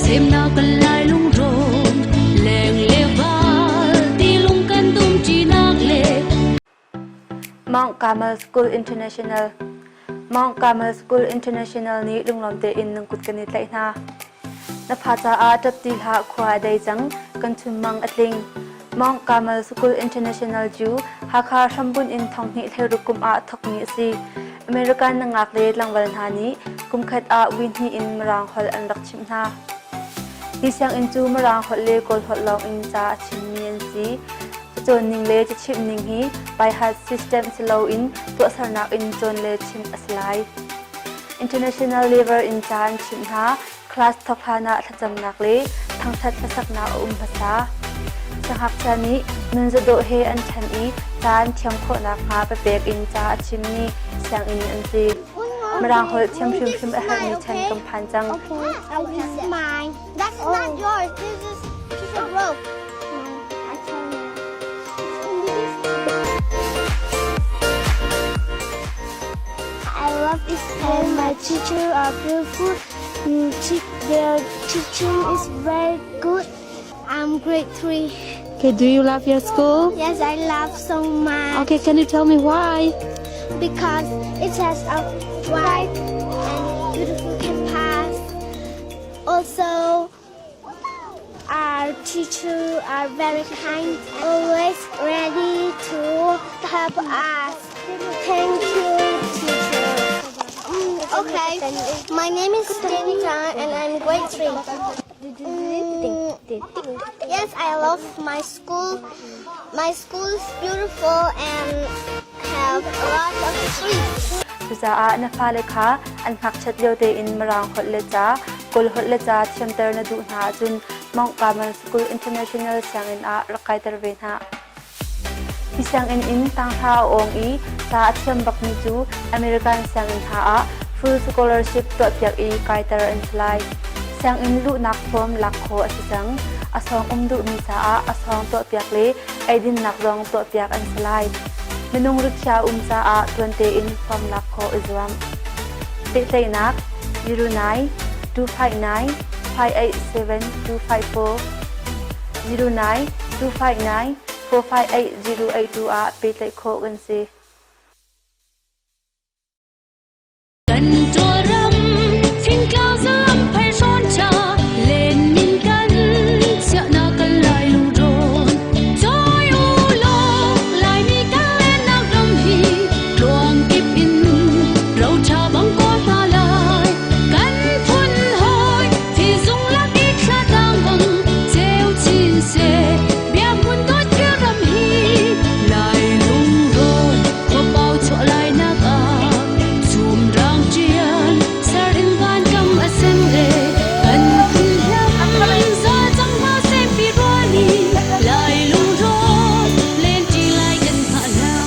Semnak kan lai lungrawn leng le val ti lung kan dum ṭinak le Mount Carmel School International Mount Carmel School International nih lunglawm tein nan kut kan i tlaih hna. Na fa caah ṭap ti hlah khua a dei cang, kan chunmang a tling. Mount Carmel School International cu Hakha hrambunh in thonghnih hleiruk kum ah thawkmi a si. American nangak le tlangval hna nih kumkhat ah vui hnih in Mirang holh an rak chimh hna. Hi sianginn cu Mirang holh le Kawl holh lawng in ca a chimmi an si. Cacawn ning le cachimh ning hi by-heart system si loin tuahsernak in cawn le chimh a si lai. International level in ca an chimh hna. Class thawk hlan ah thlacamnak le thangṭhat hlasaknak a um hmasa. Siangngakchia nih nunzadawh he an ṭhan i ca an thiam khawh nakhnga papek in ca a chimmi sianginn an si. Mirang holh thiam hrimhrim a herhmi chan kan phan cang. Okay, this is mine. That's not yours. This is teacher broke. I tell you. I love this and my teacher are beautiful. Their teaching is very good. I'm grade 3. Okay, do you love your school? Yes, I love so much. Okay, can you tell me why? Because it has a wide and beautiful campus. Also, our teachers are very kind, always ready to help us. Thank you, teacher. Okay, my name is Jenita and I'm grade 3. Yes, I love my school. My school is beautiful and have a lot of trees. Cucaah na fale kha an ngakchiat lio tein Mirang holh le ca, Kawl holh le ca thiamter na duh hna ahcun Mount Carmel School International sianginn ah rak kaiter ve hna. Hi sianginn in tanghra a awng i ca a thiam bakmi cu American sianginn hna ah full scholarship tuahpiak i kaiter an si lai. Sianginn luhnak form lak khawh a si cang. A sawng um duhmi caah a sawng tuahpiak le eidinnak zong tuahpiak an si lai. Minung rikhiah a um caah tuan tein form lak khawh i zuam. Pehtlaihnak 09 259 587 254 09 259 458 082 ah pehtlaih khawh kan si. Kan ram thingtlang zam phei hrawn cha len min kan chiahnak kan lai lungrawn Choi u law Laimi kan lennak ram hi tluang kip in ro tha bang ko hna lai kan phun hawi thi zung lak i thla tang bang cheu chin se bia hmun dawt thil ram hi lai lungrawn khuapau chuah lai nak ah chum rang ṭian ser in van kam a sen le kan phun hlam za cang hna sempi rual in lai lungrawn len ṭi lai kan hngah hlan.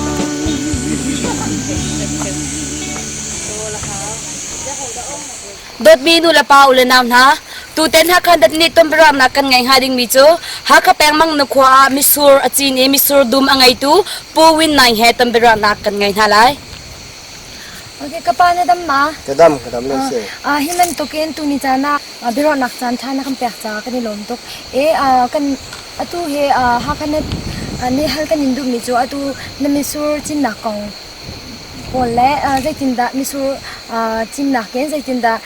Dawtmi nu le pa u le nau hna, tuten Hakha dat nih tonbiaruahnak kan ngeih hnga dingmi cu Hakha peng Mangnu khua ah mitsur a cin i mitsur dum a ngeitu Pu Win Naing he tonbiaruahnak kan ngei hna lai. Okay, ka pa na dam ma? Ka dam, ka dam len si. Hi bantukin tuni caan ah biaruahnak caan ṭha na kan pek caah kan i lawm tuk. E kan atu he Hakha na nih hal kan in duhmi cu atu na mitsur cinnak kong pawl le zeitindah mitsur cinnak in zeitindah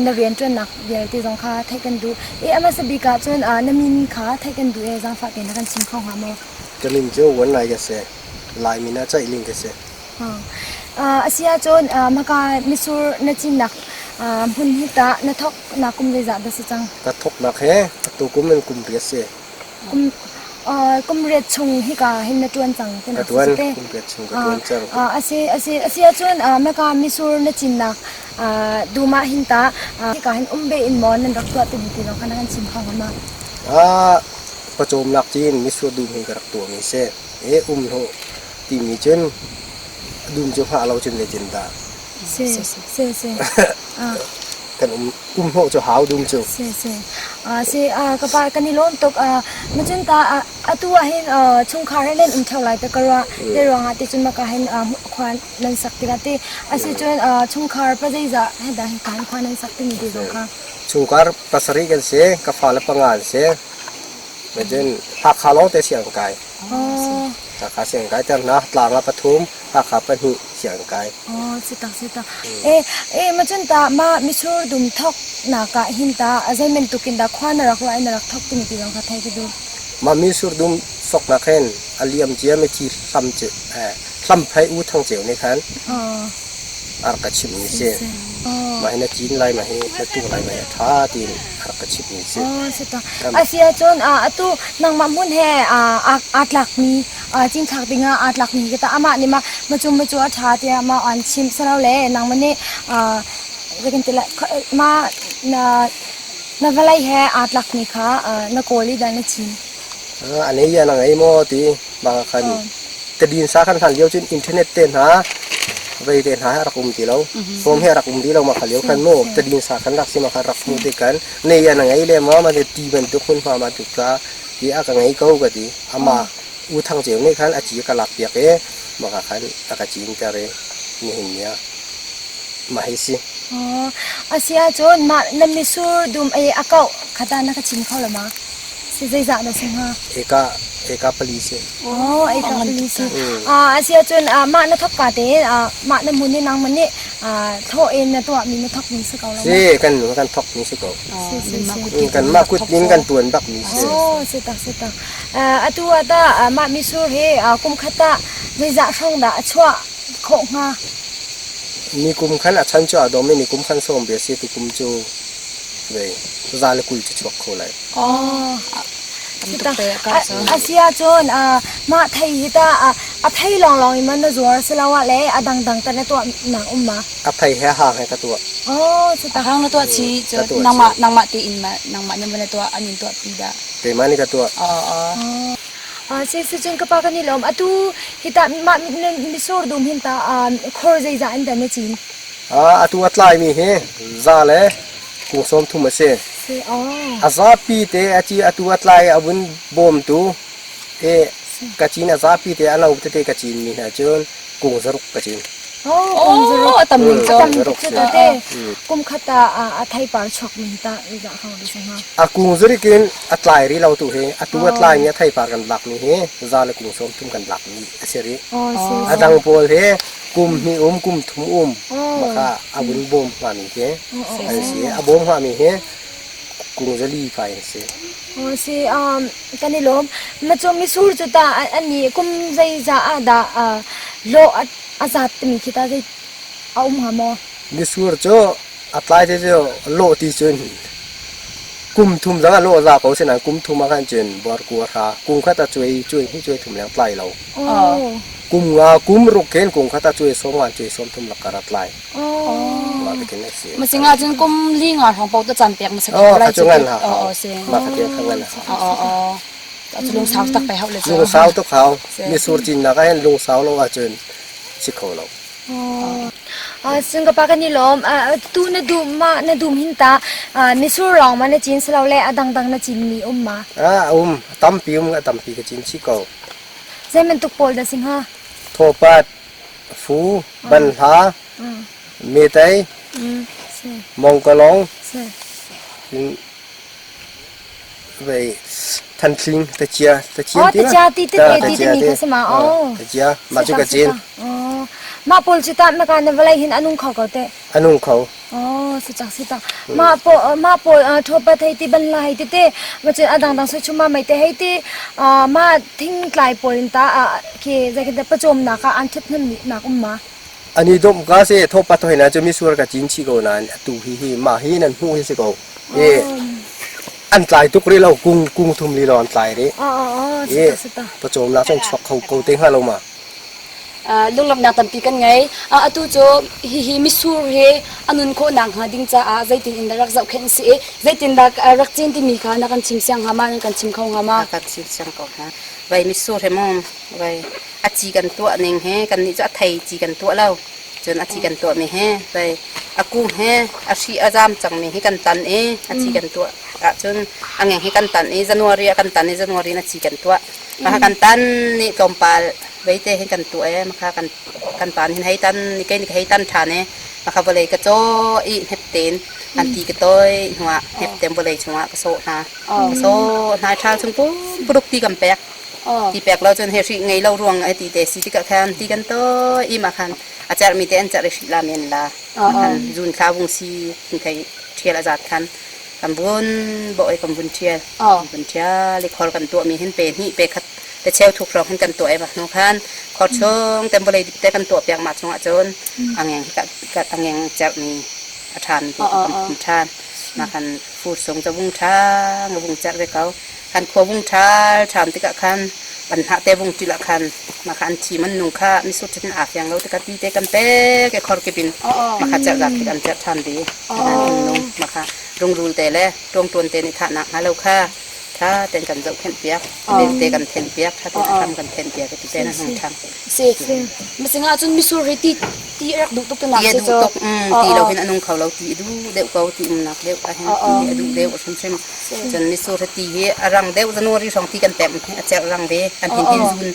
na rianṭuannak vialte zong kha theih kan duh. I a hmasa bik ah cun na min kha theih kan duh i zaangfah tein na kan chim kho hnga maw? Ka min cu Wan Lai ka si. Lai min ah Caih Ling ka si. A si ahcun maka mitsur na cinnak hmun hi tah na thawknak kum zeizah dah si cang? Ka thawknak he atu kum in kum riat si. Kum riat chung hika hin na ṭuan cang ti Ka ṭuan, kum riat chung ka ṭuan cang. A si, a si, a si ahcun maka mitsur na cinnak dum ah hin tah hika hin um ve in maw nan rak tuah timi ti zong kha na kan chim kho hnga ma? Pawcawmnak cin mitsur dum hi ka rak tuahmi si. E um hlawh timi cun dum cu hngah lo cun zeitindah? Si, si, si. Kan um um hnawh cu hau dum cu. Si si. Si ka pa kan i lawm tuk. Macun ta atu ah hin chungkhar he nan um theo lai te ka ruah. Te ruangah ti cun maka hin khua nan sak tikah ti asicun chungkhar pa zeizah he dah hi kan khua nan sak timi ti zong kha. Chungkhar pasarih kan si, ka fale panga an si. Macun Hakha lawng te si an kai. Hakha sianginn kai ter hna tlang ah pathum Hakha pahnih sianginn kai. Oh si tak si tak. E e macun ta ma misur dum thok nak ah hin ta zei bantuk in dah khua na rak ruah i na rak thok timi ti zong kha thei ka duh. Ma misur dum sok nak hin a liam cia mi thi hlam ce hlam phei u thang ceu nih khan a rak ka chimh mi si. Mah hi na cin lai mah hi na tu lai mah hi a ṭha tiin a rak ka chimh mi si. A si ahcun atu nangmah hmun he aa tlakmi cinthlak dingah aa tlakmi ka tah amah nih mah macu macu a ṭha tiah mah an chimh silole nangmah nih zeikan ti lai mah na vawlei he aa tlakmi kha na kawl i dah na cin. A nei ya na ngei maw ti bang khan tadin sa khan hlan lio cun internet te hna vei te hna rak um ti lo form he rak um ti lo ma kha lio khan mu tadin sa khan rak si ma kha rak mu te kan ne ya na ngei le ma ma te ti bantuk hun ma ma tu ka ti a ka ngei ko ka ti ama u thang cheu ne khan a chi ka lak piak e ma ka khan a ka cin ter e ni hin nia ma hi si. Asia cun ma na misur dum ei akau khata na ka chim kho lo ma? Si zeizah na si hnga? Eka eka pali si. Oh, eka pali si. Ah, a si ahcun mah na thok ka tein mah na hmun i nangmah nih thawh in na tuahmi na thokmi si ko lo Si, kan kan thokmi si ko. Si, si, si. Kan mah kut in kan tuan bakmi si. Oh, si tak si tak. Atu ah tah mah misur hi kum khat ah zeizah hrawng dah a chuah khawh hnga? Ni kum khan a chan cu a dom i ni kum khan sawm bia si tu kum cu ve za le 20 cu chuak kho lai. A si ahcun mah thei hi tah a thei lawnglawng in maw na zuar asiloah le a dangdang tah na tuahnak um ma? A thei he hang he ka tuah. Oh, cu A hang na tuah chi cu nangmah nangmah tein ma nangmah nih maw na tuah an in tuah pi dah? Keimah nih ka tuah. Si si cun ka pa kan i lawm. Atu hi tah mah misur dum hin tah khor zeizah in dah na cin? Atu a tlaimi hi za le kung 30 a si. A zapi te a ci atu a tlai a vun bawmtu e ka cin a zapi te a lo tete ka cin mi hna cun kung zaruk ka cin. Oh, a tam ning cu. A tam tuk cu te. Kum khat ah a theipar chuak mi ta za khang di ha. A kung zurik in a tlai ri lo tu hi atu a tlai mi a theipar kan lak mi hi za le kung 30 kan lak mi a si ri. A dang pawl hi kum hnih um kum thum um maka a vun bawm hnga mi hi an si a bawm hnga mi hi kung zali fai an si. Si kan i lawm. Ma cu misur cu ta ani kum zeiza ah dah lo a zat timi khi ta zei a um hnga maw? Misur cu a tlai te cu lo ti cun kum thum zang a lo za ko sinain kum thum ah khan cun bor kua hra kum khat a cuai cuai hi cuai thum leng tlai lo. Kum nga kum ruk khin kum khat a cuai sawm nga cuai sawm thum lak kar a tlai. Mah te khin a si. Masing ah cun kum li nga hrawng paoh ta caan pek ma sa Oh, kha cu ngan ha. Mah kha tiang kha ngan ha. Oh oh. Cu lungsau tak pe hau le cu. Lungsau tuk hau. Misur cinnak ah hin lungsau lo ahcun si kho lo. Cun ka pa kan i lawm. Tu na dum ma na dum hin ta misur lawng ma na cin silole a dangdang na cin mi um ma? Ah um tampi um tampi ka cin chih ko. Zei bantuk pawl dah si hnga? Thawpat, fu, banhla, metei, mongkalong, vei thanthling, tachia, tachia Oh, tachia ti ti ti ti mi kha si ma? Oh. Tachia, mah cu ka cin. Mah pawl cu tah maka na vawlei hin a nung kho ko teh. A nung kho. Oh, si cak si tak. Mah po mah pawl thopa thei ti ban la hei ti te ma cun a dangdang sui chuma mei te hei ti ma thing tlai pawl in ta khi zei kan pachom nak ah an thit hnem nak um ma. Ani dom ka se thopa to hina chu mi sur ka cin chi ko nan atu hi hi ma hi nan hmu hi si ko. E an tlai tuk ri lo kung kung thum li lo an tlai ri. Oh, E pachom nak chon chok kho ko te hnga lo ma. Lunglawmhnak tampi kan ngei. Atu cu hihi mitsur hi a nun khawh nakhnga ding caah zeitin in dah rak zohkhenh si i zeitindah rak cin timi kha na kan chim siang hnga ma, nan kan chim kho hnga ma? Kan chim siang ko hna. Vai mitsur he maw vai a ci kan tuah ning he kannih cu a thei ci kan tuah lo. Cun a thi kan tuahmi he pei a kung he a hri a zaam cangmi hi kan tan i a thi kan tuah ahcun a ngeng hi kan tan i January ah kan tan i January in a thi kan tuah. Mah kan tan ni tlawmpal veite hin kan tuah i makha kan kan pa nih hin hei tan ni kei nih ka hei tan ṭhan i makha vawlei ka caw i hnep tein an ti ka toi hnuah hnep tein vawlei chungah ka sawh hna. Ka sawh hna i ṭhal chung pumparuk ti kan pek. Ti pek lo cun he hri ngei lo ruang ai ti te si tikah khan ti kan toi i mah khan a cerhmi te an cerh i hri la men la. Khan zun thla vung si thei ṭhial a zat khan kan vun bawh i kan vun ṭhial. Vun ṭhial i khor kan tuahmi hin pe hnih pe khat te cheu thuk hrawng hin kan tuah i mah hnu khan khor chung te vawlei dip te kan tuah piak mah chungah cun a ngeng hi a ngeng cerhmi a ṭhami te kan phum ṭhan. Mah khan fur sung cu vung ṭha nga vung cerh ve ko. Kan khua vung ṭhal ṭham tikah khan an hnah te vung ṭil ah khan mah kha an thi man nung kha misur ṭhin aa fiang lo tikah ti te kan pek i khor kip in mah kha cerh zat kip an cerh ṭhan ve. An nung mah kha rungrul te le ṭuangṭuan te nih thahnak hnga lo kha ṭha tein kan zohkhenh piak, belte kan thenh piak, ṭha tein a hram kan thenh piak i ti tein a hung ṭhang. Si. Mising ah cun misur hi ti ti rak duh tuk tu nak Ti a si duh cu. tuk, ti lo hin a nung kho lo, ti a duh deuh ko, ti umnak deuh ah hin ti hi a duh deuh hrimhrim. Cun mitsur hi ti hi a rang deuh January hrawng ti kan pek hi a cerh rang ve. An hin hin zun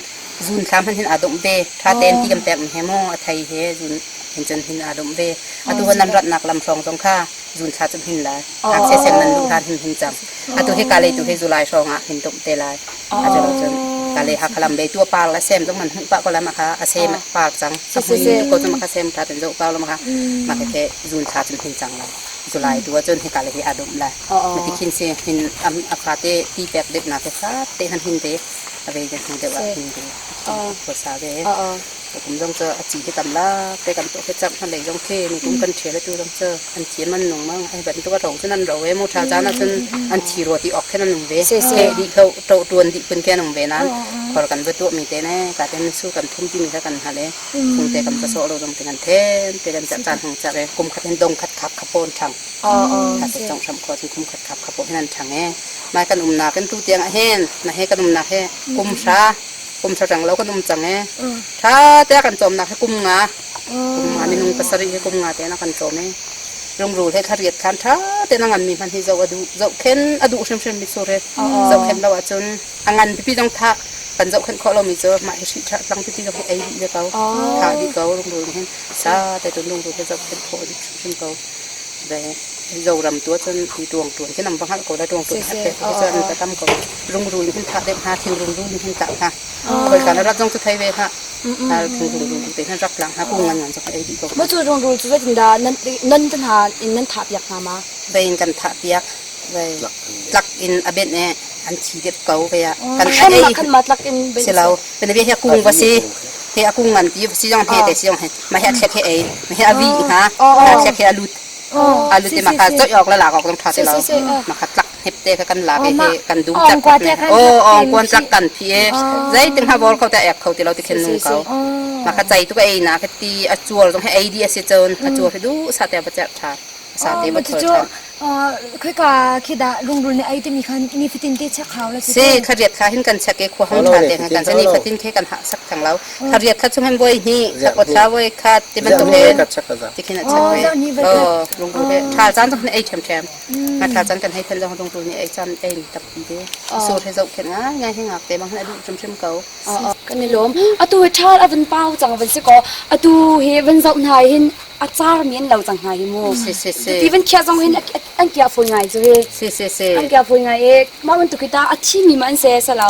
zun thla hmanh hin aa domh ve. Ṭha tein ti kan pek he maw a thei he zun hin cun hin aa domh ve. Atu han nan ratnak lam hrawng zong kha zun thla cu hin lai. Ngakchia sem nan luh hlan hin hin cang. Atu hi ka lei tu hi July hrawng ah hin domh te lai. A cu lo cun ka lei Hakha lam lei tu a par le sem zong nan hmuh pah ko lai ma kha a sem a par cang. A hui ko cu ma kha sem ṭha ten zoh ko lo ma kha ma kha zun thla cun hin cang lai. July tu ahcun hika le hi aa domh lai. Mati khin si hin a fate ti pek deuh nak he fat te han hin te a vei de hnu deuh ah hin te phuasa ve. Kum zong cu a ci hi tam la te kan to he chak hna lei zong khi ni kum kan ṭhial tu zong cu an thi man nung mang ai bantuk a ro cun an ro e mu ṭha caan ahcun an thi rua ti ok khen an um ve. He di kho to tuan di phun khen um ve nan khor kan va tuah mi te ne ka ten su kan thum ti mi kha kan hal e. Phungte kan va sawh lo zong ting an then te kan cah caan hung cah e kum khat hin dong khat khap kha pawn ṭhang kha te cong hram kho cun kum khat khap kha pawn hin an ṭhang e mai kan umnak in tu tiang ah hin na he kan umnak he kum hra kum hra rang lo kan um cang e ṭha te kan cawmnak he kum nga kum nga minung pasarih he kum nga te na kan cawm e rungrul he thlariat khan ṭha te na ngan mi hman hi zoh a duh zohkhen a duh hrimhrim mi sur he zohkhen lo ahcun A ngan pipi zong thah kan zohkhenh khawh lomi cu mah hi hri tlang pipi zong hi ei dih ve ko. Thah dih ko rungrul nih hin sa te cun rungrul hi zohkhenh khawh dih hrimhrim ko. Ve Zoram tu ahcun ti tuang tuan khi nam va hngalh ko la tuang tuan hat te khi cu an ka tam ko. Rungrul nih hin thah deuh hna thing rungrul nih hin tah hna. Khoi ka na rat zong cu thei ve hlah. Thing rungrul te hin rak lang hna kung ngan ngan zong ei dih ko. Ma cu rungrul cu zeitindah nan nan te hna in nan thah piak hna ma? Vei in kan thah piak. Vei tlak in a benh i an thi dep ko ve ah kan Hram ah khan ma tlak in si lo pene he kung va si he a kung ngan pi va si zong he te si zong he ma he a thlek he ei ma he a vi ha ma thlek he a lut a lut te ma kha choi ok la lak ok zong tha te lo ma kha tlak hep te kha kan lak he kan dum tlak ne o ong kuan tlak kan phi e zei ting ha bol kho te ek kho ti lo ti khen nung ko ma kha chai tu ka ei na kha ti a chuar zong he ei di a si chon a chuar he du sa te ba cher tha sa te ba thol tha Khoika khi dah rungrul nih ei timi kha nifatin te check hau la Si thariat kha hin kan check i khua hong ṭha te kan ni fatin khe kan hah sak thang lo thariat kha chung hin voi hnih thakot thla voi khat ti bantuk he ti khin a check ve oh rungrul he ṭhal caan zong hin ei ṭhiamṭhiam ma ṭhal caan kan hei then zong rungrul nih ei caan ei tampi te sur he zoh khen ngai ngai hi ngak te bang hin a duh hrimhrim ko Kan i lawm. Atu hi ṭhal a vun pau cang van si kaw atu hi van zoh hna hin a car mi an lo cang hna hi mu. Si si si. Ti van khiah zong hin an kiah fawi ngai cu hi. Si si si. An kiah fawi ngai i mah bantuk hi ta a thi mi ma an se salo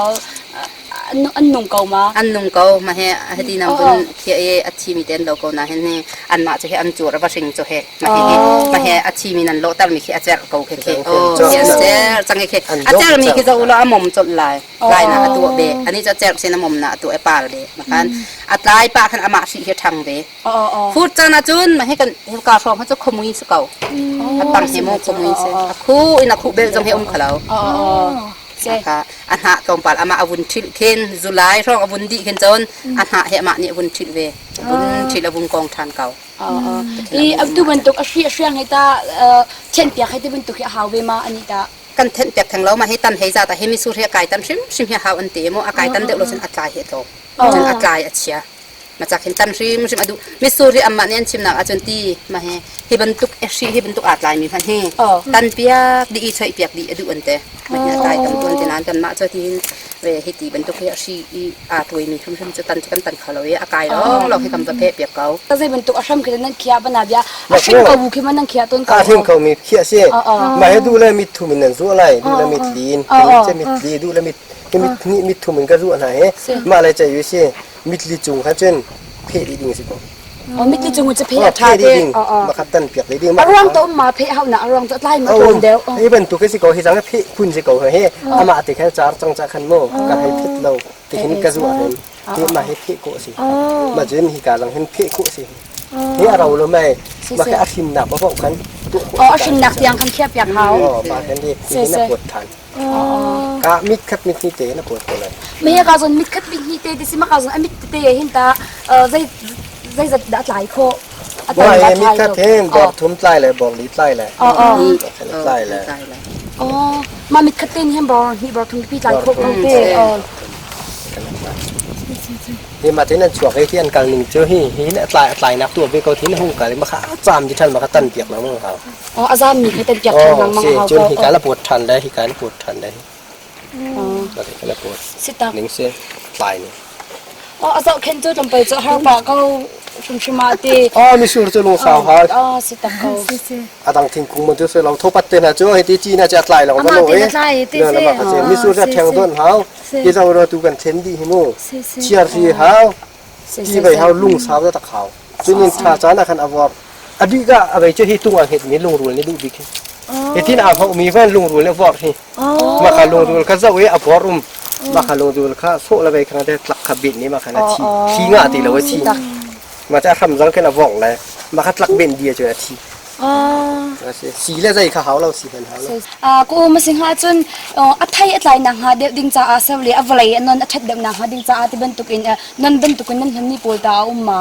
an nung ko ma. An nung ko ma he hati nang bun khiah i a thi mi te an lo ko na hin hi anmah cu he an cuar a va hring cu he ma he ma he a thi mi nan lawhter mi khi a cerh ko khi khi. Oh, khi an cer cang khi a cer mi khi zo lo a mom colh lai. Tlainak a tuah ve. Anih cu a cerh sin a mom na a tuah i par ve. Makhan a tlai pah khan amah hri hi ṭhang ve. Fut caan ahcun mah hi kan hika hrawng hi cu khuamui si ko. A tang hi mu khuamui si. A khu in a khuh bel zong hi um kho lo. Kha a hnah tlawmpal amah a vun ṭhilh khin July hrawng a vun dih khin cun a hnah hi amah nih a vun ṭhilh ve. A vun ṭhilh a vung kong ṭhan ko. I tu bantuk a hri a hriang hi ta thian piak hi ti bantuk hi a hau ve ma ani ta. Kan thenh piak theng lo ma hi tan hei zat ah hi misur hi a kai tan hrimhrim hi hau an ti mu a kai tan deuh lo cun a tlai hi a tlawm cun a tlai a chia. Ma cak hin tan hrimhrim a duh. Mitsur hi amah nih an chimnak ahcun ti ma hi hi bantuk hri hi bantuk aa tlaimi hmanh hi tan piak dih i choih piak dih a duh an te. Ma hi a tlai tam tuan ti nain kanmah cu ti hin ve hi ti bantuk hi a hri i aa tuaimi hrimhrim cu tan cu kan tan kho lo i a kai lawng lawng hi kan va pheh piak ko. Zei bantuk a hram khi nan khiah bana bia a hring ko bu khi man nan khiah tawn ko. A hring ko mi khiah si. Ma hi duh le mit thum in nan zuah lai, duh le mit li in, mit li duh le mit mit hnih mit thum in ka zuah hna hi. Mah le cei si mitli cung kha cun pheh dih ding si ko. Oh, mitli cung cu pheh a ṭha te. Makhat tan piak dih ding. A ruang to ma pheh hau na a ruang to tlai ma tlawm deuh. Hi bantuk hi si ko hi zang pheh phun si ko he amah te khan char cang cha khan mo ka hei phit lo ti hin ka zu hin hi ma hi pheh ko si. Ma cun hi ka lang hin pheh ko si. Hi a ro lo mai ma ka a hrim nak pa khan tu. Oh, a hrim nak tiang khan khiap piak hau. Oh, ma khan di hi na pot than. Ka mit khat mit hnih te na pawt ko lai. Mei ka zon mit khat mit hnih te ti si ma ka zon a mit te hin ta zei zei zat dah tlai kho. Wai mit khat hin bor thum tlai le bor li tlai le. Tlai le. Oh, ma mit khat ten hin bor hnih bor thum pi tlai kho ko te. Hi ma tin an chuak hi ti an kal ning cu hi hi na tlai tlai nak tu ve ko thin hung kal ma kha cham di than ma kha tan piak lang hau. Oh, a zam mi kha tan piak than lang mang hau ko. Cun hi ka la put than le hi ka la put than le. Hi la put. Sitak. Ning si tlai ni. Oh, a zoh khen cu tlawmpal cu har pa ko hrimhrim ah ti. Oh, misur cu lung sau ha. Oh, si tak ko. A dang thingkung mun cu lo thopat te na cu hi ti chi na cha tlai long va lo e. Misur cha theng don hau. Hi zo ro tu kan then di hi mu. Chiar si hau. Ti vai hau lung sau da tak hau. Cunin tha caan ah khan a vorh. A dih ka a vei cu hi tung ah hnget mi lungrul nih duh bik hi. Hi tin aa hauh mi van lungrul nih vorh hi. Mah kha lungrul kha zoh i a vorh um. Mah kha lungrul kha sawh le vei kha te tlak kha binh ni mah kha na thi. Thi ngah ti lo a thi. Mah cu a hram zong khin a vorh le mah kha tlak binh dia cu a thi. Si le zei kha hau lo si hen hau lo. Ku um a si hnga cun a thei a tlai nak hnga deuh ding caah ser le a vawlei a non a ṭhat deuh nak hnga ding caah ti bantuk in non bantuk in nan hmanmi pawl ta a um ma?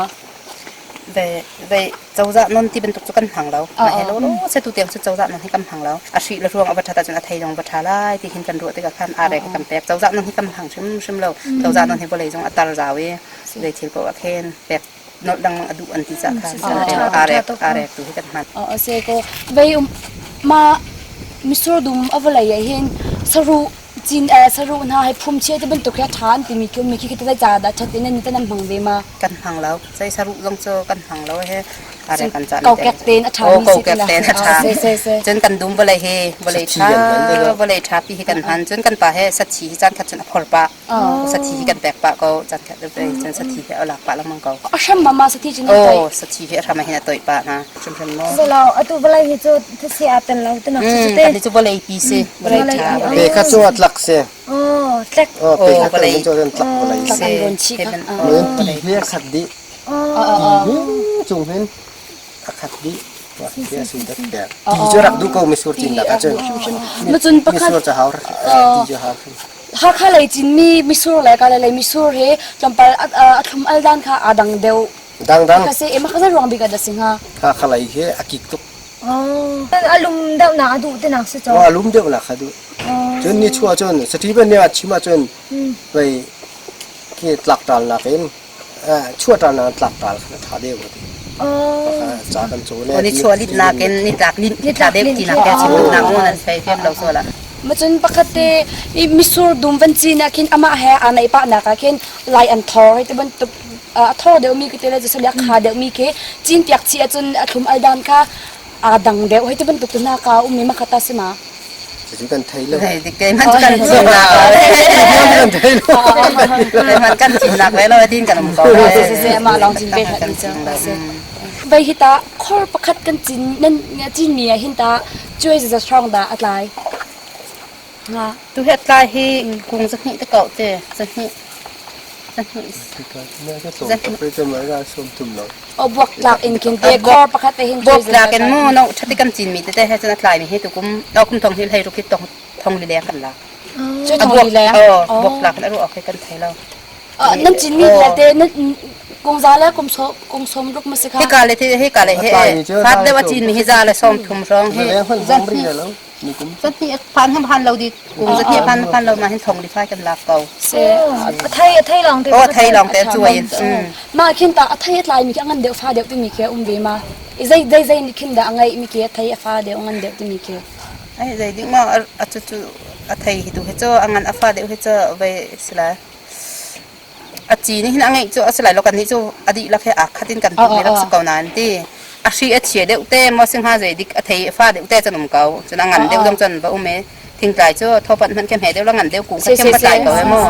Ve ve cozah non ti bantuk cu kan hmang lo. Ma he lo lo se tu tiang cu cozah non hi kan hmang lo. A hri le ruang a va ṭhat ahcun a thei zong va ṭha lai ti hin kan ruah tikah khan arek hi kan pek. Cozah non hi kan hmang hrimhrim lo. Cozah non hi vawlei zong a tar zau i zei thil paoh ah khin pek nolh dang a duh an ti ca kha arek arek tu hi kan hman. A se ko vei um ma misur dum a vawlei ah hin saru cin saru hna hai phum chia ti bantuk hi tha an timi ki mi khi khi ta ca dah that in an tan hmang ve ma kan hmang lo sei saru zong cu kan hmang lo he are kan ca kokek ten a tha mi si kokek ten a tha cun kan dum vawlei hi vawlei tha vawlei tha pi hi kan hman cun kan pa he sathi hi caan khat cun a phor pa Sathi hi kan pek pah ko caan khat cun sathi hi a lak pah lengmang ko. A hram ma ma sathi cun a Oh, sathi hi a hram ah hin a toih pah na. Hrimhrim mo. Zalo atu vawlei hi cu thasi aa tel lo ti nak cu te. Kan cu vawlei pi si. Vawlei tha. Pe kha cu a tlak si. Oh, tlek. Oh, pe kha vawlei cu tlak vawlei si. An rawn chi kha. Ti hi a khat dih. Ti hi cung hin a khat dih. Ti cu rak duh ko misur cin nak ahcun. Macun pakhat. Misur cu hau ti cu hau. Hakha lei cinmi misur le Kalay lei misur hi tlawmpal a thlum al dan kha aa dang deuh. Dangdang. Ka se ema ka zei ruang bik ah dah si hnga? Hakha lei hi a kik tuk. Oh, a lum deuh nak a duh ti nak si caw. A lum deuh nak a duh. Cun ni chuah cun sati ban ne chim ahcun vei khi tlak tal nak in chuah tal nak tlak tal kha tha deuh ti. Ca kan caw le. Ni chuah lit nak in ni tlak lin ni tla deuh ti nak ke chim duh nak mu nan fei fem lo so la. Macun pakhat te i misur dum van cin ah khin amah he aa neih pah nak ah khin lai an thor hei ti bantuk a thor deuh mi te le jasali a kha deuh mi khi cin piak chi ahcun a thlum al dan kha aa dang deuh hei ti bantuk tu na ka um mi makhata si ma. Cucu kan thei lo. Dik man kan cin nak kan thei lo. Man kan cin nak ve lo din kan um ko. Si si amah lawng cin ve hlat ni cu. Vai hi ta khor pakhat kan cin nan cin mi ah hin ta cuai za strong da a tlai. Nga. Tu he tlai hi kung zahnih te kau te zahnih zahnih. Buak tlak in khin te khor pakhat te hin buak tlak in mu no thati kan cin mi tete he cun a tlai mi hi tukum no kum thong hi hlei ruk hi tong thong li leng kan lak cu thong li leng oh buak tlak in a ru ok kan thei lo. Nan cinmi vialte nan kungza le kum som ruk ma si kha? Hika le hika le he fat deuh a cinmi hi za le som thum hrawng hi zahnih phan ham han lo di kum zahnih phan phan lo na hin thong li fai kan lak ko. Thei thei long te. Oh thei long te chuai in. Ma khin ta a thei tlai mi khi ngan deuh fa deuh timi khi um ve ma. Zei zei zei ni khin da a ngai mi khi thei a fa deuh ngan deuh timi khi. Ai zei ding ma a chu chu a thei hi tu he cho a ngan a fa deuh he cho ve sila. A ci nih hin a ngeih cu a si lai lo kan nih cu a dihlak he aa khat in kan hmuhmi rak si ko nain ti a hri a chia deuh te maw si hnga zei dik a thei a fa deuh te cun um ko cun a ngan deuh zong cun va um i thingtlai cu thawpanh hmanh khi hme deuh la ngan deuh kung kha khem va tlai ko he mu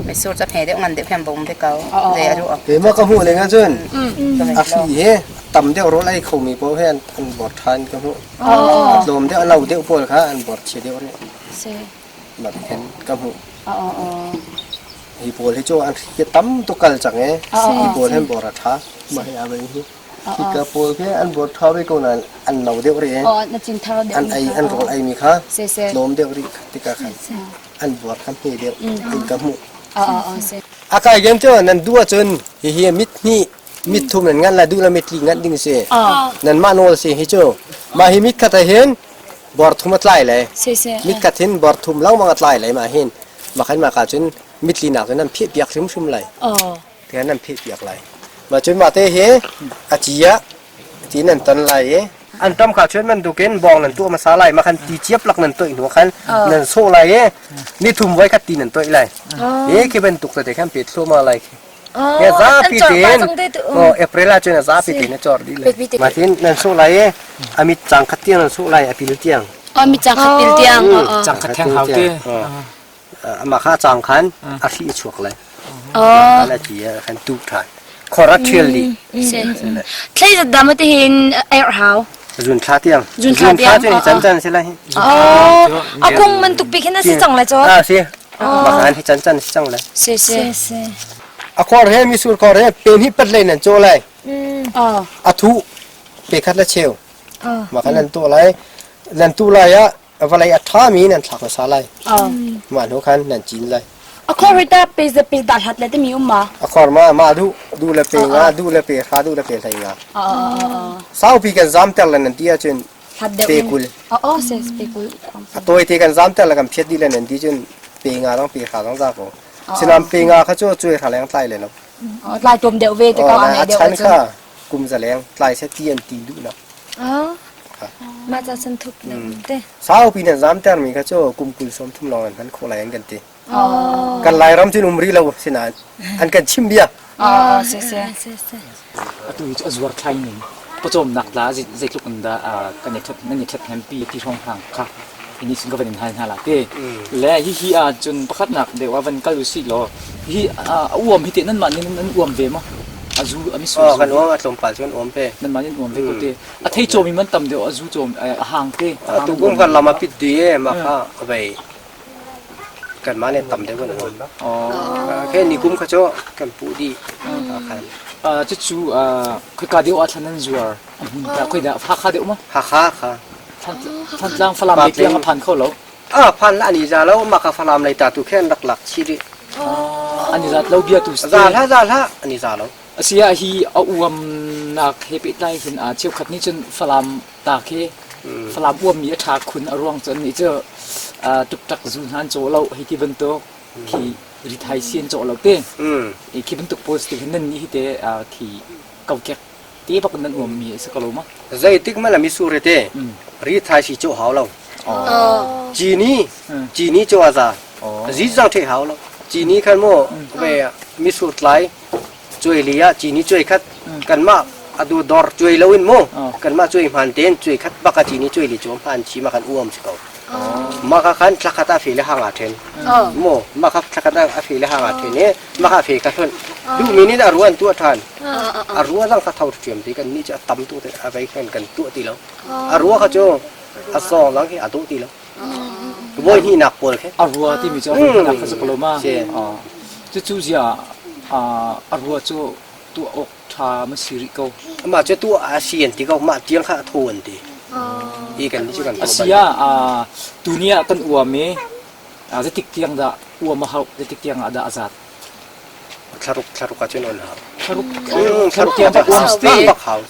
mitsur cu hme deuh ngan deuh khem va um ve ko zei a ruah Keimah ka hmuh ning ahcun a hri he tam deuh rawl ei khomi paoh he an bor ṭhan ka hmuh. A tlawm deuh a lo deuh pawl kha an bor chia deuh rih. Mah khin ka hmuh. Hi pawl hi cu an hri tam tuk kal cang i hi pawl hin bor a ṭha. Mah hi aa hi. Hika pawl khi an bor ṭha ve ko nain an no deuh rih i an ei an rawl ei mi kha tlawm deuh rih tikah khan an bor kha hme deuh in ka hmuh. A kai gen cu nan duh ahcun hihi mit hnih mit thum nan ngan la duh la mit li nganh ding si. Nan mah nawl si hi cu. Mah hi mit khat ah hin bor thum a tlai le mit khat hin bor thum lengmang a tlai lai mah hin makhan mah ka cun mitli nak cun nan pheh piak hrimhrim lai te nan pheh piak lai mah cun mah te hi a ci ah ti nan ton lai i an tam kha chuan bantukin bawng nan tuah hmasa lai makhan ti ciap lak nan toih hnu khan nan sawh lai i ni thum voi khat ti nan toih lai e khi bantuk te khan pet thluahmah lai khi Ya zapi tein oh April ah cun zapi tein a cor dih le. Matin nan suk lai i amit cang khat tiang nan suk lai a pil tiang. Amit cang khat pil tiang. Cang khat theng hau te. Amah kha cang khan a hri chuak lai. Oh. Ala ti khan tuk than. Khor a thial di. Thlei zat da ma te hin er hau. Zun thla tiang. Zun thla tiang. Zun thla cun can si lai. Oh, akung man tuk pi khin a si cang lai cho. Ah si. Makan hi can can si cang lai. Si si. A khor he misur khor he pen hi pat lei nan caw lai. A thu pe khat le cheu. Makan nan tu lai. Nan tu lai ah vawlei a ṭha mi nan thlak hmasa lai. Mah hnu khan nan cin lai. A khor hi ta pe za pe da hlat le timi um ma? A khor ma ma du du le pe nga du le pe hra du le pe hlei nga. Saupi kan zam ter le nan ti ahcun pe kul. A tawi te kan zam ter le kan phiat dih le nan ti cun pe nga dang pe hra dang za ko. Sinam pe nga kha cu cuai hra leng tlai le lo. Tlai tom deuh ve te ko a ngai deuh. A chan kha kum za leng tlai se ti an ti duh nak. Mah ca san thup te. Saupi nan zam ter mi kha cu kum kul som thum lawng an hman khawh lai an kan ti. Kan Lairam cun um rih lo sinain an kan chim bia. Si si. Atu hi cu a zuar thlai ning pawcawmnak tla zeitluk in dah kan i ṭhat nan i ṭhathnempi ti hrawnghrang kha ini sin ka van in hal hna la te. Le hihi ah cun pakhatnak deuh ah van kal usih law hi a uam hi teh nanmah nih nan uam ve maw? A zu a misur zu. Kan uam a tlawmpal cu kan uam ve. Nanmah nih nan uam ve ko te. A thei cawmi man tam deuh a zu cawm a hang te. Atu kum kan lam a pit dih e mah kha vei kanmah nih tam deuh kan uam. Khe ni kum kha cu kan puh dih. Khan. Cucu khoika deuh ah thlan nan zuar a hmun ta khoi dah Hakha deuh ma? Hakha kha. Thantlang Falam lei tiang a phan kho lo. Ah phan la ani za lo mah ka Falam lei ta tu khen rak lak chi rih. An i zat lo bia tu Za hlah za hlah an i za lo. Asiah hi a uamnak he pehtlai hin cheukhat nih cun Falam ta khi Falam uammi a ṭha khun a ruang cu annih cu tuktak zu hna an cawh lo hei ti bantuk khi rithai si an cawh lo te khi bantuk pawl si hin nan nih hi te khi kokek te bak nan uammi a si ko lo ma? Zeitik hmanh ah mitsur hi te rithai si cawh hau lo. Cini cini cawh a za. Zizang ṭheh hau lo. Cini khan mu ve mitsur tlai cuai li ah cini cuai khat kanmah adu dor cuai lo in mu kanmah cuai hman tein cuai khat bak a cini cuai li cu hman chi ma kan uam si ko ma kha khan thlakhat a fe le hang a then mu ma kha thlakhat a fe le hang a then i ma kha fe ka hlun duh mi nih a ruan tu a than a rua zang kha tho thiam ti kan ni chu a tam tu te a vei khan kan tu ti lo a rua kha cu a song lang hi a du ti lo voi hnih nak pawl khi a rua timi cu a voi hnih nak kha si ko lo ma cucu zia a rua cu tuah awk ṭha ma si rih ko mah cu tuah a si an ti ko mah tiang kha a tho an ti i kan ni cu kan a si ah tuni ah kan uam i zeitik tiang dah uam a hauh zeitik tiang ah dah a zat? Thlaruk thlaruk ah cun on hau. Thlaruk thlaruk tiang bak uam si. Bak hau.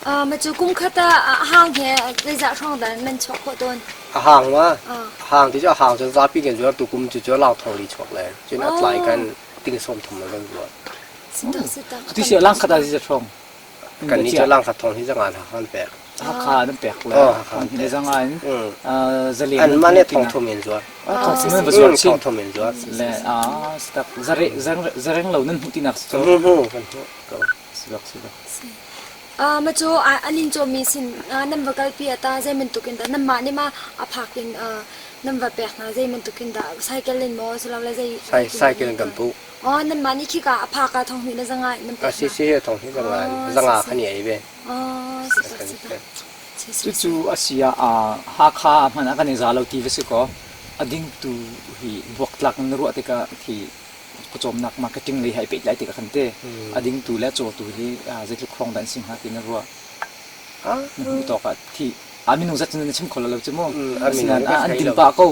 Ma cu kum khat ah a hang he zeizah hrawng dah nan chuah khawh tawn? A hang ma? A hang ti cu a hang cu zapi kan zuar tu kum cu cu lang thong li chuak le cun a tlai kan ting sawm thum kan zuar. Tu si lang khat ah zeizat hrawng? Kan nih cu lang khat thong hi zangan ha kan pek. Hakha nan pek le thong hi zangan zalen. An mah nih thong thum in zuar. Thong thum in va zuar chin. Thong thum in zuar. Le a tak zare zareng lo nan hmuh tinak si cu. Hmu hmu kan hmuh ko. Sibak sibak. Ma cu an in cawmmi sin nan va kalpi ah tah zei bantuk in dah nanmah nih ma a phak in nan va pek hna zei bantuk in dah cycle in maw silole zei Cycle in kan puh. Oh nanmah nih khika a phak ah thong hnih le zanga in nan pek hna. Si si thong hnih zanga zanga khan i ei ve. Oh si tak si tak. Cucu a si ah Hakha hmanh ah kan i za lo ti va si kaw a dingtu hi buaktlak in na ruah tikah khi pawcawmnak marketing lei hai pehtlai tikah khan te a dingtu le a cawtu hi zeitluk hrawng dah an si hnga ti na ruah na hmuh tawk ah thi a minung zat cun na chim kho lo cu mu asinain an din pah ko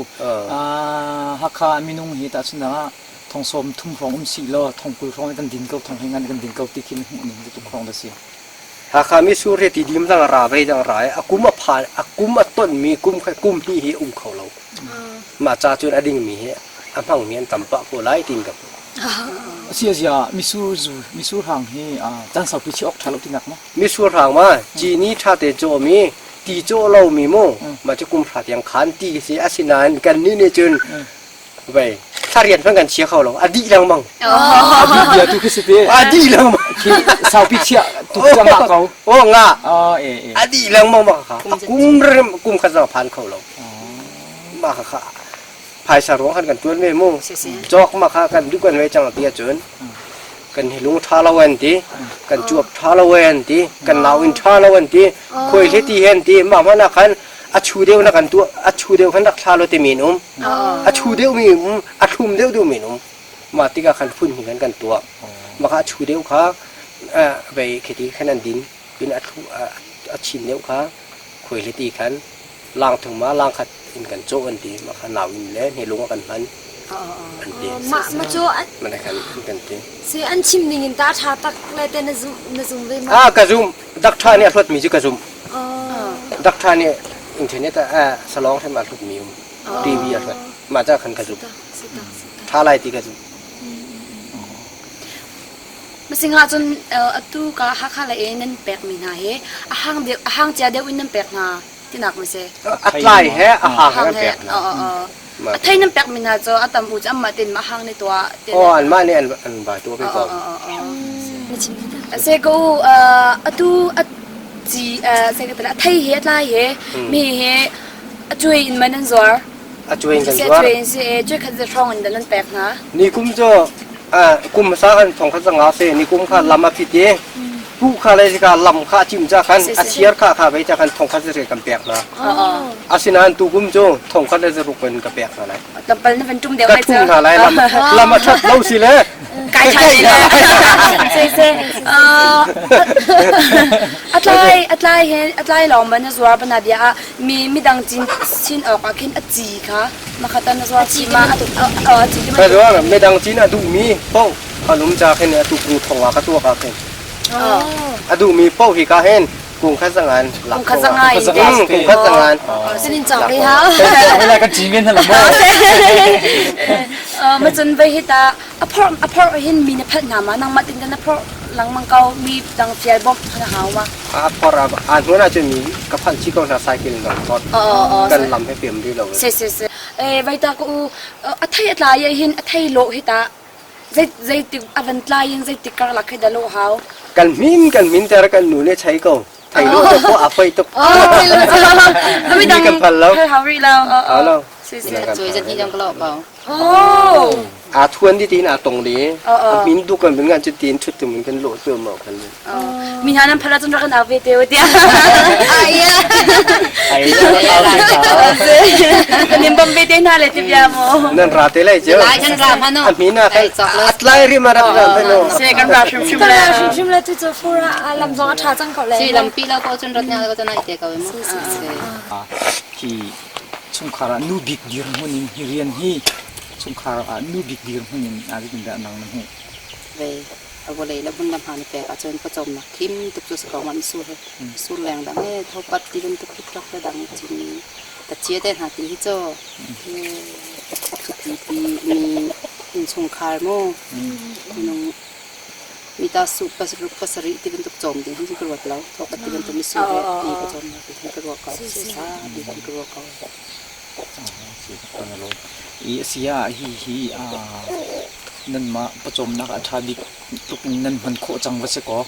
Hakha minung hi tahchunhnak ah thong sawm thum hrawng um si law thong 20 hrawng kan din ko thong hei ngan kan din ko ti khi na hmuh ning zeitluk hrawng dah si Hakha mi sur hi ti dim dang ra vei dang ra a kum a phan a kum a ton mi kum kha kum hi hi um kho lo mah ca cun a ding mi hi a hmangmi an tam pah ko lai tiin ka hmuh. A sia misur zu misur hang hi caan saupi chi awk ṭha lo tinak ma? Misur hang ma cini ṭha te cawmi ti cawh lomi mu mah cu kum hra tiang khan ti si asinain kan nih nih cun vei thla rian hmanh kan chia kho lo a dih lengmang. A dih bia tu khi si te. A dih lengmang. Khi saupi chia tu cu ngah ko. Oh ngah. Oh e e. A dih lengmang ma kha. Kum rim kum khat zong phan kho lo. Mah kha phaisa ruang khan kan tuan ve mu cawk ma kha kan duh kan ve cang ti ahcun kan hi lung tha lo an ti kan cuap tha lo an ti kan nau in tha lo an ti khuai hle ti hen ti mah hmanh ah khan a chu deuh na kan tuah a chu deuh khan rak thla lo ti min um a chu deuh mi um a thlum deuh deuh min um mah tikah khan phun hi khan kan tuah mah kha a chu deuh kha vei khiti khan an din pin a thlu a chin deuh kha khuai hle ti khan lang thum ah lang khat in kan cawh an ti mah kha nau in le hnelung ah kan hman an ti mah ma cu mana khan kan ti si an chim ning in ta tha tak le te na zum na zum ve ma ah ka zum dak tha nih a hluat mi cu ka zum dak tha nih internet ah salong them a hlut mi um TV a hluat mah ca khan ka zum tha lai ti ka zum Masing ahcun atu ka Hakha lei i nan pekmi hna hi a hang deuh a hang cia deuh in nan pek hna tinak ma si? A tlai he a hang he nan pek hna. A thei nan pekmi hna cu a tam u cu anmah tein mah hang nih tuah. Aw anmah nih an vai tuah ve ko. Se ko atu a ci se ka a thei he a tlai he mi he a cuai in man an zuar. A cuai in kan zuar. A cuai in si cuai khat hrawng in nan pek hna. Ni kum cu kum hmasa khan thong khat zanga se ni kum kha lam a fit i pu kha le ka lam kha a cim ca khan a chiar kha kha vei ca khan thong khat zare kan pek hna. Asinain tu kum cu thong khat le zaruk in ka pek hna lai. Tampal na van tum deuh Ka thum hna lai lam lam a that lo si le kai tha le se se a tlai a tlai he a tlai lawng man na zuar bana bia ah mi midang cin chin awk ah khin a ci kha makhatan na zuar chi ma a ci Ka zuar midang cin a duhmi paoh an um ca khin atu kung thong ah ka tuak ah khin a duhmi paoh hi ka hen kung khat zangan kung khat zangai kung khat zangan Sinin chang re ha Wala kan cin men hala mo ma cun vai hi ta a phor a phor hin mi na phalh hna ma nangmah tin na phor langmang ko mi dang fial bom na hau ma A phor a a hnuan ahcun mi ka phanh chih ko hna cycle in kan phor. Kan lam he pem rih lo. Si si si. Eh vai ta ko u a thei a tlai hin a thei lo hi ta zei zei tik a van tlai in zei tik karlak khi da lo hau. Kan min kan min ter kan nu nih chei ko. Thei lo te ko a fei tuk. Mi dang kan phal lo. Hau rih lo. Hau lo. Si si. Cuai zat ni jang ka lo ko. Aa thuan di tiin aa tong di. A min du kan bin ngan cu tiin thut tu min kan lawh tu ma kan. Mi hna nan phala cun rak kan au ve te tiah. Ai Kan in bom ve te hna le ti bia mo. Nan ra te lai cu. Lai kan ra ma no. A min ah kan atlai ri ma rak ra no. Se kan ra hrim hrim le. Hrim hrim le tu cu fura lam zong a tha cang ko le. Si lampi lo ko cun rat nya ko cun ai te ko mu. Hi chungkhar ah nu bik dirhmun in hi rian hi chungkhar ah nu bik dirhmun in a zeitindah nang na hmuh? Ve a vawlei le hmun le hma na pek ahcun pawcawmnak khim tuk cu si ko ma misur hi. Misur leng dang e thopat ti bantuk tuk le dang cin tachia te hna ti hi cu cuti pi mi innchungkhar mu minung mi ta su pasaruk pasarih ti bantuk cawm ding hin ka ruat lo thopat ti bantuk misur he ti ka cawm ti hin ka ruah ko sa ti hin ka ruah ko. I a si ah hihi nanmah pawcawmnak ah a ṭha bik tluk in nan hman khawh cang va si kaw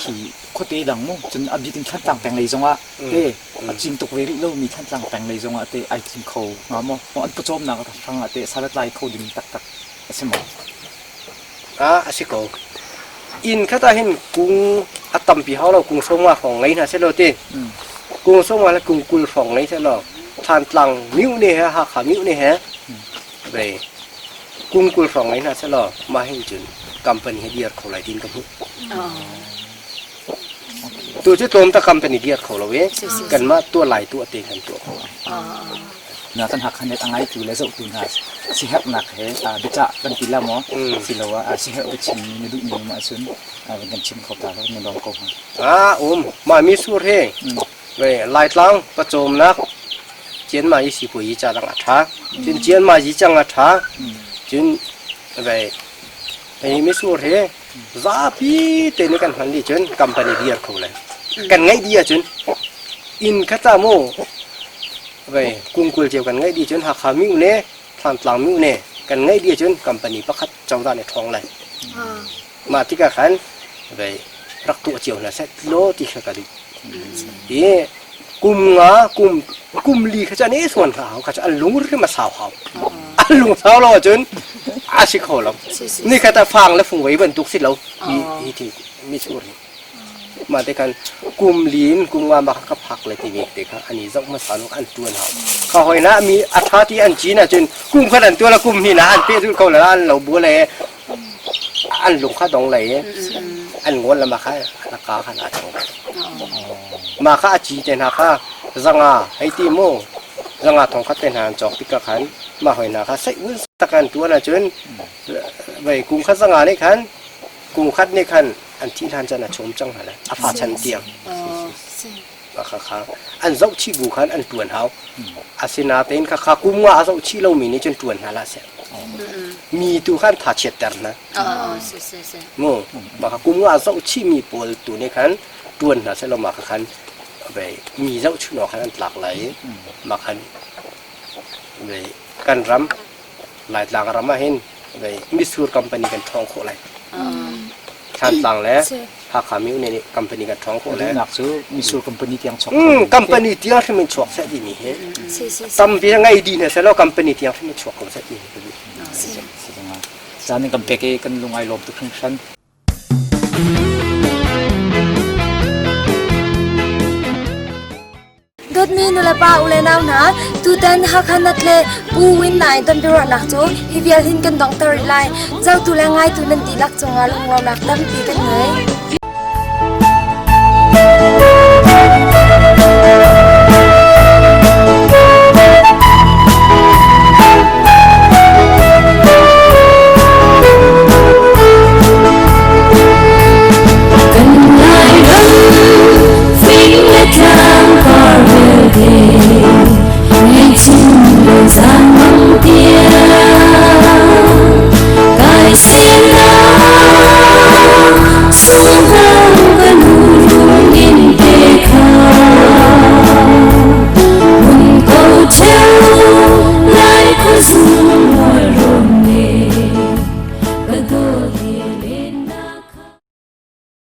khi khuate dang mu cun a bik in Thlantlang peng lei zongah te a cin tuk ve rih lomi Thlantlang peng lei zongah te ai cin kho hnga maw? An pawcawmnak hrang ah teh sal a tlai kho ding taktak a si maw? A si ko. Inn khat ah hin kung a tampi hau lo, kung sawmnga hrawng ngei hna seh law ti. Kung sawmnga le kung 20 hrawng ngei seh law Thantlang mihne he Hakha mihne he vei kung 20 hrawng ngei hna seh law mah hin cun company he dir kho lai tin ka hmuh. Tu cu tlawm ta company dir kho lo i kanmah tuah lai tuah te kan tuah kho. Na kan Hakha net a ngaitu le zohtu hna siherhnak he biacah kan ti la maw? Siloah siherh biachim mi na duhmi um ahcun van kan chim kho ta lo na lawm ko hnga. Ah um mah mi sur hi Laitlang pawcawmnak Cianma i sipuayi ca dang a ṭha. Cun Cianma yi cang a ṭha. Cun vei hi misur hi zapi te nih kan hman dih cun company dir kho le kan ngeih dih ahcun inn kha ca mu vei kungkul cio kan ngeih dih cun Hakha mihne Thlantlang mihne kan ngeih dih ahcun company pakhat cozah nih ṭhawng lai. Mah tikah khan vei rak tuah cio hna seh law ti kha ka duh. I kum nga kum kum li kha cu an i suan hna hau kha cu an lung hrim a sau hau. An lung sau lo ahcun a si kho lo. Ni khat ah fang le fungvei bantuk si lo hi hi thing mitsur hi. Mah te khan kum li in kum nga ma kha ka phak le timi te kha an i zoh hmasa nu an tuan hau. Kha hoi na mi a tha ti an cin ahcun kum khat an tuan la kum hnih na an peh zul kho la an lo bu le an lung kha dong lei i an ngawl le mah kha a ka khan aa cang. Mah kha a ci te hna kha zanga hei ti mu zanga thong khat te hna an cawk tikah khan mah hoi hna kha seih un tak an tuan ahcun vei kum khat zanga nih khan kum khat nih khan an thih hlan chan a chom cang hna le a fa chan tiang. Mah kha an zoh chih bu khan an ṭuan hau. Asinain khakha kum nga a zoh chih lomi nih cun ṭuan hna hlah seh. Mi tu khan tha chiatter hna. Mu mah kha kum nga a zoh chihmi pawl tu nih khan ṭuan hna seh law mah kha khan vei mi zohchunh awk khan an tlak lai i mah khan vei kan ram Laitlang ram ah hin vei mitsur company kan ṭhawng khawh lai. Thlantlang le Hakha myo nih company kan ṭhawng khawh le. Duhnak cu mitsur company tiang chuak. Company tiang hrim in chuak seh timi hi. Tampi ngei dih hna seh law company tiang hrim in chuak ko seh timi hi. Caan in kan pek i kan lung ai lawm tuk hringhran. Dawtmi nulepa u le nau hna, tutan Hakha Nat le Pu Win Naing tonbiaruahnak cu hi vial hin kan donghter rih lai. Zotu le ngaitu nan dihlak cungah lunglawmnak tampi kan ngei.